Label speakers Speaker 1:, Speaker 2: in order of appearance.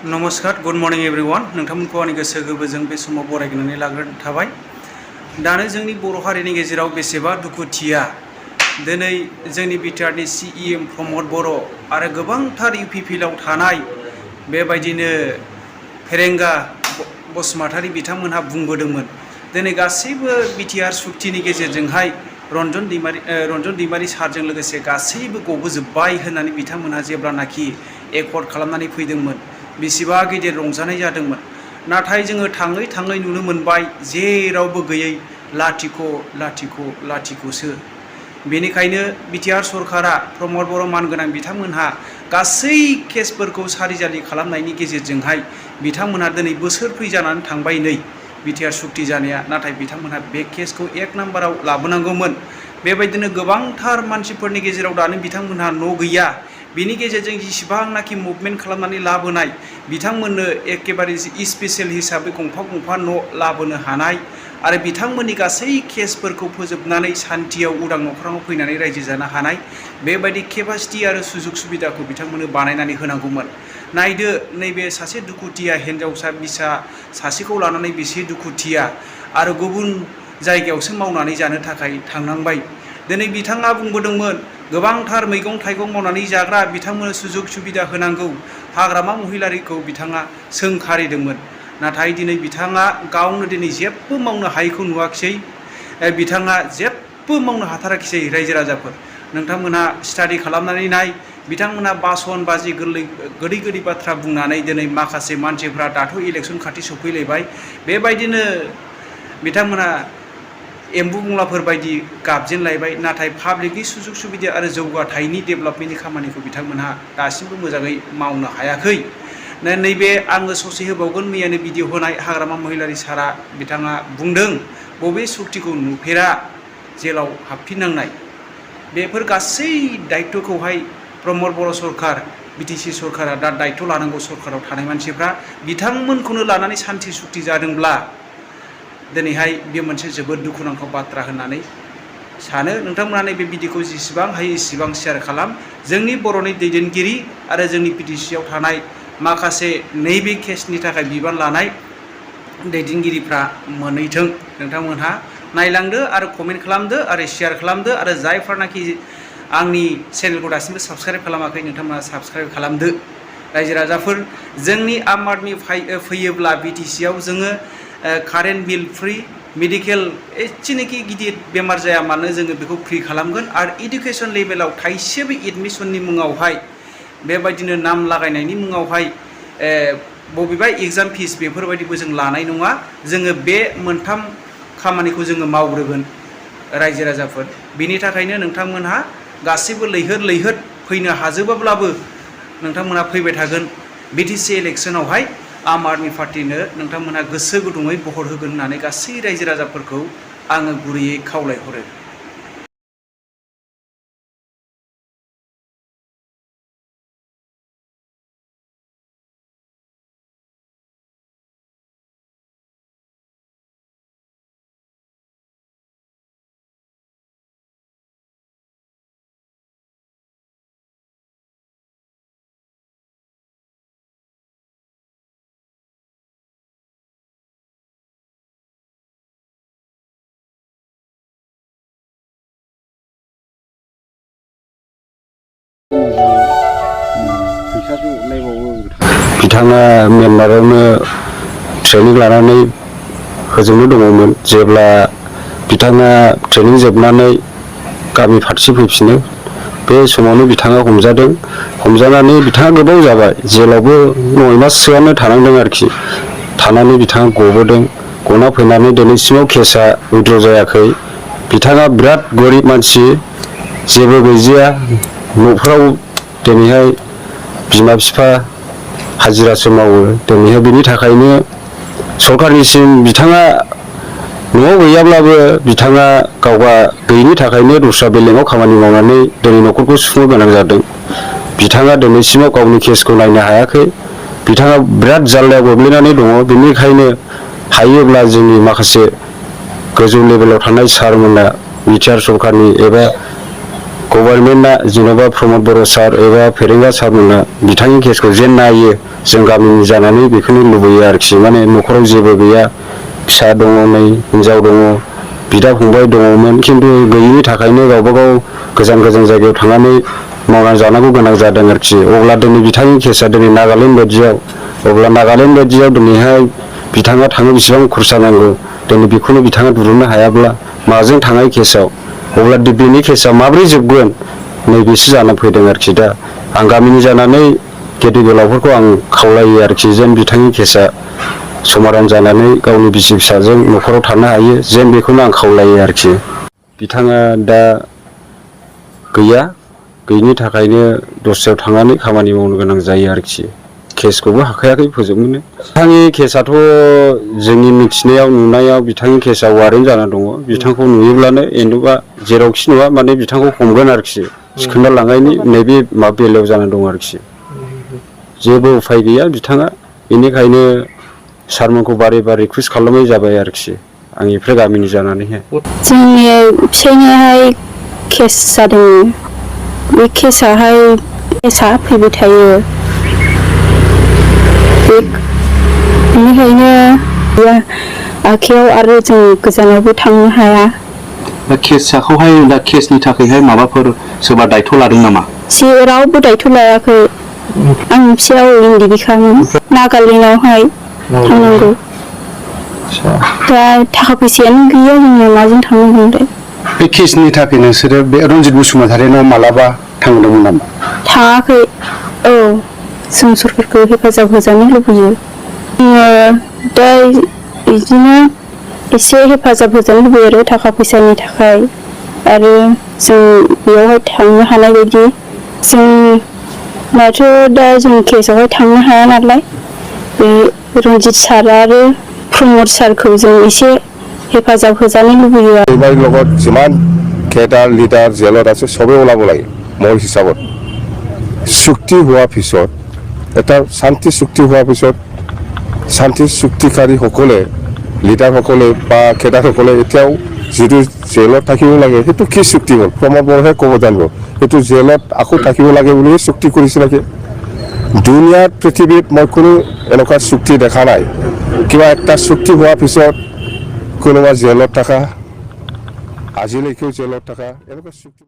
Speaker 1: नमस्कार good morning everyone नोंथांमोनखौ आंनि गोसो गोरबोजों बे समाव बरायग्रोनानै लाग्रोनाय थाबाय। दानो जोंनि बर' हारिनि गेजेराव बेसेबा दुखुथिया दिनै जोंनि बिटिआरनि CEM प्रमद बर' आरो गोबांथार UPPILआव थानाय बेबायदिनो फेरेंगा बसुमतारी बिथांमोनहा बुंबोदोंमोन दिनै गासैबो बिटिआर सुक्तिनि गेजेरजोंहाय रन्जन दैमारि सारजों लोगोसे गासैबो गबोजोब्बाय होननानै बिथांमोनहा जेब्लानाखि एकर्ड खालामनानै फैदोंमोन बेसेबा गिदिर रंजानाय जादोंमोन। नाथाय जोङो थाङै थाङै नुनो मोनबाय जेरावबो गैयै लाथिख' लाथिख' लाथिख'सो। बेनिखायनो बिटिआर सरकारा प्रमद बर' मानगोनां बिथांमोनहा गासै केसफोरखौ सारिजालि खालामनायनि गेजेरजोंहाय बिथांमोनहा दिनै बोसोरब्रै जानानै थांबाय नै बिटिआर सुक्ति जानाया, नाथाय बिथांमोनहा बे केसखौ 1 नाम्बाराव लाबोनांगौमोन। बेबायदिनो गोबांथार मानसिफोरनि गेजेराव दानो बिथांमोनहा न' गैया। बिनि गेजेरजों जेसेबांनाखि मुभमेन्ट खालामनानै लाबोनाय बिथांमोननो एकेबारे स्पेशल हिसाबै गंफा गंफा न' लाबोनो हानाय आरो बिथांमोननि गासै केसफोरखौ फोजोबनानै सान्थियाव उदां न'खराव फैनानै रायजो जानो हानाय बेबायदि केपासिटि आरो सुजुग सुबिदाखौ बिथांमोननो बानायनानै होनांगौमोन। नायदो नैबे सासे दुखुथिया हिन्जावसा बिसा सासेखौ लानानै बेसे दुखुथिया आरो गुबुन जायगायावसो मावनानै जानो थाखाय थांनांबाय। दिनै बिथाङा बुंबोदोंमोन गोबांथार मैगं थाइगं मावनानै जाग्रा बिथांमोननो सुजुग सुबिदा होनांगौ, हाग्रामा महिलारिखौ बिथाङा सोंखारिदोंमोन। नाथाय दिनै बिथाङा गावनो दिनै जेबो मावनो हायैखौ नुवाखिसै, बिथाङा जेबो मावनो हाथाराखिसै। रायजो राजाफोर नोंथांमोनहा स्टाडि खालामनानै नाय, बिथांमोनहा बासन बाजि गोदै बाथ्रा बुंनानै दिनै माखासे मानसिफ्रा दाथ' इलेक्सन खाथि सफैलायबाय बेबायदिनो बिथांमोनहा एम्बु बंलाफोर बायदि गाबजेनलायबाय। नाथाय पाब्लिकनि सुजुग सुबिदा आरो जौगाथायनि डेभेलपमेन्टनि खामानिखौ बिथांमोनहा दासिमबो मोजाङै मावनो हायाखै। नैबे आङो ससे होबावगोन मैयानो भिडिअ होनाय हाग्रामा महिलारि सारा बिथाङा बुंदों बबे सुक्तिखौ नुफेरा जेलाव हाबफिननांनाय। बेफोर गासै दायित्वखौहाय प्रमद बर' सरकार BTC सरकारा दा दायित्व लानांगौ। सरकाराव थानाय मानसिफ्रा बिथांमोनखौनो लानानै सान्थि सुक्ति जादोंब्ला दिनैहाय बे मोनसे जोबोद दुखुनांथाव बाथ्रा होननानै सानो। नोंथांमोना नैबे भिडिअखौ जेसेबां हायो एसेबां शेयार खालाम। जोंनि बर'नि दैदेनगिरि आरो जोंनि BTCआव थानाय माखासे नैबे केसनि थाखाय बिबान लानाय दैदेनगिरिफ्रा मोनहैथों। नोंथांमोनहा नायलांदो आरो कमेन्ट खालामदो आरो शेयार खालामदो आरो जायफ्रानाखि आंनि चेनेलखौ दासिमबो साबस्क्राइब खालामाखै नोंथांमोना साबस्क्राइब खालामदो। रायजो राजाफोर जोंनि आम आदमि फैयोब्ला BTCआव जोङो कारेन्ट बिल फ्रि, मेडिकेल एसेनोखि गिदिर बेमार जाया मानो जोङो बेखौ फ्रि खालामगोन आरो इडुकेसन लेभेलाव थाइसेबो एडमिसननि मुङावहाय बेबायदिनो नाम लागायनायनि मुङावहाय बबेबा एग्जाम फिस बेफोरबायदिबो जों लानाय नङा। जोङो बे मोनथाम खामानिखौ जोङो मावग्रोगोन रायजो राजाफोर। बिनि थाखायनो नोंथांमोनहा गासैबो लैहोर फैनो हाजोबाब्लाबो नोंथांमोनहा फैबाय थागोन। BTC इलेक्सनावहाय आम आदमि पार्टिनो नोंथांमोनहा गोसो गुदुङै भट होगोन होननानै गासै रायजो राजाफोरखौ आङो गुरैयै खावलायहरो।
Speaker 2: बिथाङा म्यानमारावनो ट्रेनिं लानानै होजोंनो दङमोन। जेब्ला बिथाङा ट्रेनिं जोबनानै गामि फारसे फैफिनो बे समावनो बिथाङा हमजादों। हमजानानै बिथाङा गोबाव जाबाय जेलावबो 9 माससोआनो थानांदों आरोखि। थानानै बिथाङा गबोदों। गना फैनानै दिनैसिमाव केसा उइद्र' जायाखै। बिथाङा बिराद गोरिब मानसि, जेबो गैजाया न'फ्राव। दिनैहाय बिमा बिफा हाजिरासो मावो। दिनैहाय बिनि थाखायनो सरकारनिसिम बिथाङा न'आव गैयाब्लाबो बिथाङा गावहा गैयिनि थाखायनो दस्रा बेलेगाव खामानि मावनानै दिनै न'खरखौ सुफुंनो गोनां जादों। बिथाङा दिनैसिमाव गावनि केसखौ नायनो हायाखै। बिथाङा बिराद जाल्लायाव गोग्लैनानै दङ। बेनिखायनो हायोब्ला जोंनि माखासे गोजौ लेभेलाव थानाय सारमोना बिटिआर सरकारनि एबा गभर्नमेन्टआ जेन'बा प्रमद बर' सार एबा फेरेंगा सारमोना बिथांनि केसखौ जेन नायो जों गामिनि जानानै बेखौनो लुबैयो आरोखि। माने न'खराव जेबो गैया, फिसा दङ, नै हिनजाव दङ, बिदा फंबाय दङमोन, खिन्थु गैयिनि थाखायनो गावबागाव गोजान गोजान जायगायाव थांनानै मावनानै जानांगौ गोनां जादों आरोखि। अब्ला दिनै बिथांनि केसआ दिनै नागालेण्ड बायदियाव, अब्ला नागालेण्ड बायदियाव दिनैहाय बिथाङा थांनो बेसेबां खरसा नांगौ, दिनै बेखौनो बिथाङा दिरुननो हायाब्ला माजों थाङो केसआव, अब्ला बेनि केसआ माब्रै जोबगोन नैबेसो जानानै फैदों आरोखि। दा आं गामिनि जानानै गेदेर गोलावफोरखौ आं खावलायो आरोखि जेन बिथांनि केसआ समाधान जानानै गावनि बिसि फिसाजों न'खराव थानो हायो, जेन बेखौनो आं खावलायो आरोखि। बिथाङा दा गैया, गैयिनि थाखायनो दस्रायाव थांनानै खामानि मावनो गोनां जायो आरोखि। केसखौबो हाखायाखै फोजोबनो। बिथांनि केसआथ' जोंनि मिथिनायाव नुनायाव बिथांनि केसआ वारेन्ट जाना दङ। बिथांखौ नुयोब्लानो एनडबा जेरावखि नुवा माने बिथांखौ हमगोन आरोखि, थिखोना लांनायनि नैबे बेलायाव जाना दं आरोखि। जेबो उफाय गैया बिथाङा, बेनिखायनो सारमोनखौ बारे बारे रिकुवेस्ट खालामनाय जाबाय आरोखि आंनिफ्राय गामिनि जानानैहाय।
Speaker 3: जोंनि फिसायनिहाय केस जादों, बे केसआ फैबाय थायो, बेनिखायनो आखायाव आरो जों गोजानावबो थांनो हाया।
Speaker 4: दा केसनि थाखायहाय माबाफोर सोरबा दायथ' लादों नामा?
Speaker 3: रावबो दायथ' लायाखै। आंनि फिसाया इंडिबिकामोन, नागालेण्डआवहाय थांनांगौ। दा थाखा फैसायानो गैया, जोंनो माजों थांनो मोनदों।
Speaker 4: बे केसनि थाखाय नोंसोरो बे रनजित बसुमतारिनाव मालाबा थांदोंमोन नामा?
Speaker 3: थाङाखै। औ, जों सरकारखौ हेफाजाब होजानो लुबैयो। दा बिदिनो एसे हेफाजाब होजानो लुबैयो आरो थाखा फैसानि थाखाय, आरो जों बेयावहाय थांनो हानाय बायदि। जोंनाथ' दा जों केसआवहाय थांनो हाया नालाय, बे रनजित सार आरो प्रमद सारखौ जों एसे हेफाजाब होजानो लुबैयो।
Speaker 5: লগত যিমান কেডাৰ লিডাৰ জেলত আছে চবেই ওলাব লাগে মোৰ হিচাপত। চুক্তি হোৱাৰ পিছত, এটা শান্তি চুক্তি হোৱাৰ পিছত শান্তি চুক্তিকাৰীসকলে, লিডাৰসকলে বা কেডাৰসকলে এতিয়াও যিটো জেলত থাকিব লাগে সেইটো কি চুক্তি হ'ল প্ৰমদ বৰহে ক'ব জানিব। সেইটো জেলত আকৌ থাকিব লাগে বুলিয়ে চুক্তি কৰিছে নেকি? দুনিয়াত পৃথিৱীত মই কোনো এনেকুৱা চুক্তি দেখা নাই, কিবা একটা চুক্তি হোৱাৰ পিছত কোনোবা জেলত থকা, আজিলৈকেও জেলত থকা এনেকুৱা চুক্তি